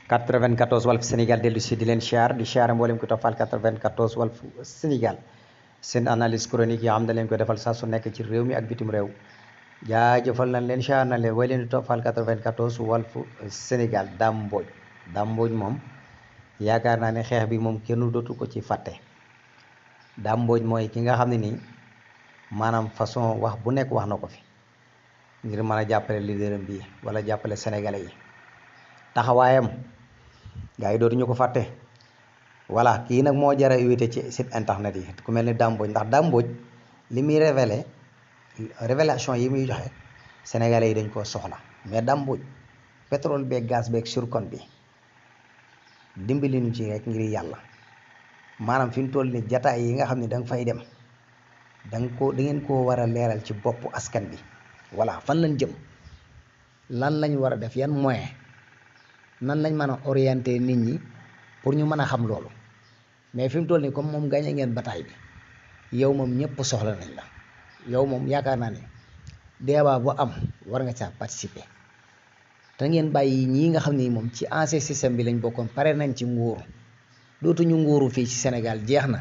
94 Walf Sénégal dellu si di leen siyaar di siyaare mboolem ko toppal 94 Walf Sénégal seen analyse chronique yi xam ne leen ko defal saa su nekk ci réew mi ak bitim réew jaajëfal nañ leen siyaar nañ leen way leen di toppal 94 Walf Sénégal Dame Mbodj moom yaakaar naa ne xeex bi moom kenn dootu ko ci fàtte. Dame Mbodj mooy ki nga xam ne nii maanaam façon wax bu nekk wax na ko fi ngir mën a jàppale leaderam bi wala jàppale sénégalais yi taxawaayam gars yi dootuñu ko fàtte. voilà kii nag moo jara invité ci site internet yi ku mel ni Dame Mbodj ndax Dame Mbodj li muy révélation yi muy joxe sénégalais yi dañ koo soxla. mais Dame Mbodj pétrole beeg gaz beeg zircon bi dimbali ñu ci rek ngir yàlla maanaam fi mu toll ni jataay yi nga xam ne da nga fay dem da ngeen koo war a leeral ci boppu askan bi. voilà fan lañ jëm lan lañ war a def yan moyen nan lañ mën a orienter nit ñi pour ñu mën a xam loolu. mais fi mu toll nii comme moom gagné ngeen bataille bi yow moom ñëpp soxla nañ la yow moom yaakaar naa ne débat bu am war nga caa participer. te ngeen bàyyi ñii nga xam ni moom ci ancien système bi lañ bokkoon pare nañ ci nguuru dootuñu nguuru fii ci Sénégal jeex na.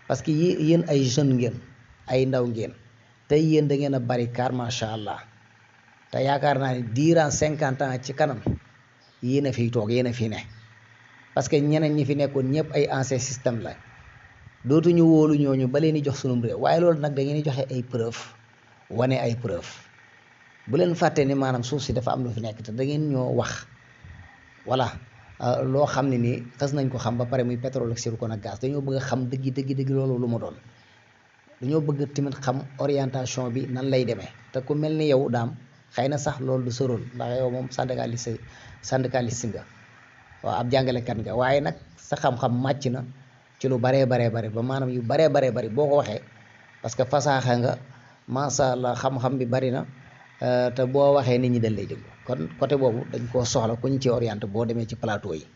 parce que yéen ay jeunes ngeen ay ndaw ngeen te yéen da ngeen a bari car macha allah te yaakaar naa ne durant 50 ans ci kanam yéen a fiy toog yéen a fi ne. parce que ñeneen ñi fi nekkoon ñëpp ay ancien système la dootuñu wóolu ñooñu ba leen di jox sunum réew. waaye loolu nag da ngeen di joxe ay preuve wane ay preuve bu leen fàtte ni maanaam suuf si dafa am lu fi nekk te da ngeen ñoo wax voilà loo xam ne nii xas nañ ko xam ba pare muy pétrole ak zircon ak gaz dañoo bëgg a xam dëgg loolu lu mu doon. dañoo bëgg tamit xam orientation bi nan lay demee te ku mel ni yow daam xëy na sax loolu du sa rôle ndax yow moom syndicaliste nga waaw ab jàngalekat nga waaye nag sa xam-xam màcc na ci lu baree bare ba maanaam yu baree bari boo ko waxee parce que fasaaxa nga macha allah xam-xam bi bari na te boo waxee nit ñi dañ lay déglu kon côté boobu dañ koo soxla ku ñu ci orienté boo demee ci plateau yi.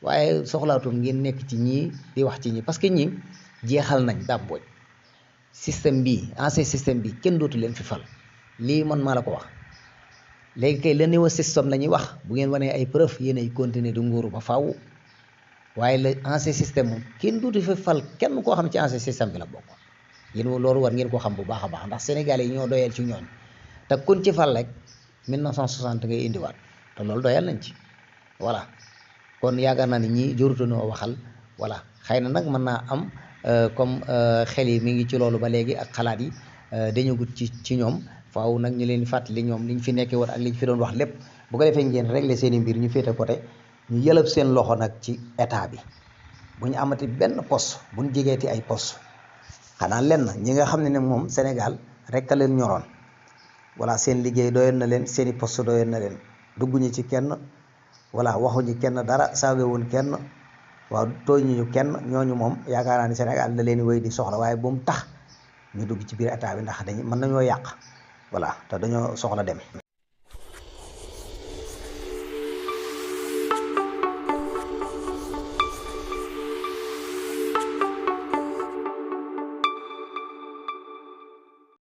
waaye soxlaatul ngeen nekk ci ñii di wax ci ñii parce que ñii jeexal nañ Dame Mbodj système bii ancien système bi kenn dootu leen fi fal lii man maa la ko wax. léegi kay la nouveau système la ñuy wax bu ngeen wanee ay preuve yéen ay continuer di nguuru ba faaw waaye le ancien système moom kenn dootu fi fal kenn koo xam ci ancien système bi la bokk. yéen loolu war ngeen ko xam bu baax a baax ndax sénégalais yi ñoo doyal ci ñooñ te kun ci fal rek 1960 ngay indiwaat te loolu doyal nañ ci. voilà kon yaakaar naa ni ñii jorutunoo waxal. voilà xëy na nag mën naa am comme xel yi mi ngi ci loolu ba léegi ak xalaat yi dañu gut ci ñoom. faaw nag ñu leen di fàttali ñoom liñ fi nekkee woon ak liñ fi doon wax lépp bu ko defee ngeen régler seen i mbir ñu féete côté ñu yëlëb seen loxo nag ci état bi bu ñu amati benn poste bu ñu jegeeti ay poste xanaa lenn ñi nga xam ne moom Sénégal rek a leen ñoroon. voilà seen liggéey doyoon na leen seen i poste doyoon na leen dugguñu ci kenn. voilà waxuñu kenn dara saagawuñ kenn waaw tooñuñu kenn ñooñu moom yaakaar naa ni Sénégal da leen wéy di soxla waaye bu mu tax ñu dugg ci biir état bi ndax mën nañoo yàq. voilà te dañoo soxla dem.